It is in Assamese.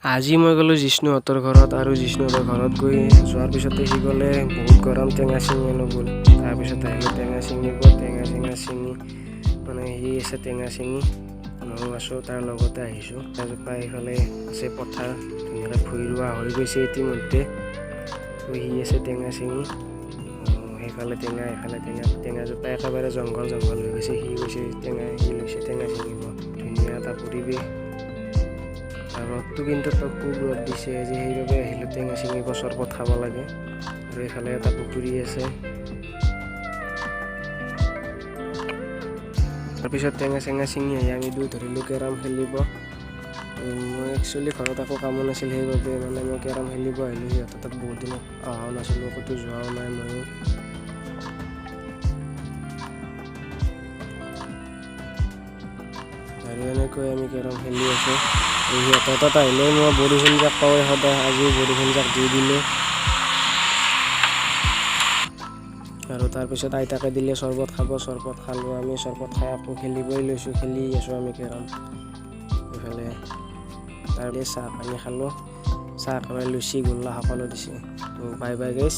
আজি মই গ'লোঁ জিষ্ণুহঁতৰ ঘৰত আৰু জিষ্ণুহঁতৰ ঘৰত গৈ যোৱাৰ পিছতে সি ক'লে বহুত গৰম, টেঙা চিঙি আনো ব'ল। তাৰপিছত আহিলোঁ টেঙা চিঙিব। টেঙা চেঙা চিঙি মানে সি আছে টেঙা চিঙি, ময়ো আছোঁ তাৰ লগতে আহিছোঁ। এজোপা এইফালে আছে পথাৰ, ধুনীয়াকৈ ভুঁই ৰোৱা হৈ গৈছে ইতিমধ্যে। তো সি আছে টেঙা চিঙি, সেইফালে টেঙা এইফালে টেঙা, টেঙাজোপা একেবাৰে জংঘল জংঘল হৈ গৈছে। সি গৈছে টেঙা, সি লৈছে টেঙা চিঙিব। ধুনীয়া এটা পৰিৱেশ। ৰ'দটো কিন্তু খুব ৰ'দ দিছে আজি, সেইবাবে আহিলোঁ টেঙা চিঙিব, চৰবত খাব লাগে। আৰু এইফালে এটা পুখুৰী আছে। তাৰপিছত টেঙা চেঙা চিঙি আহি আমি দুই ধৰিলোঁ কেৰম খেলিব। মই একচুৱেলি ঘৰত একো কামো নাছিল, সেইবাবে মানে মই কেৰম খেলিব আহিলোঁ। সিহঁতৰ তাত বহুত দিন অহাও নাছিলোঁ, ক'তো যোৱাও নাই ময়ো। আৰু এনেকৈ আমি কেৰম খেলি আছোঁ। সিহঁতৰ তাত আহিলে মই বৰষুণ জাক পাওঁৱেই সদায়, আজিও বৰষুণ জাক দি দিলে। আৰু তাৰপিছত আইতাকে দিলে চৰবত খাব, চৰবত খালোঁ আমি। চৰবত খাই আকৌ খেলিবই লৈছোঁ, খেলি আছোঁ আমি কেৰম। এইফালে তাৰপিছত চাহ পানী খালোঁ, চাহ একেবাৰে লুচি গোল্লা সকলো দিছে। তো বাই বাই গাইছ।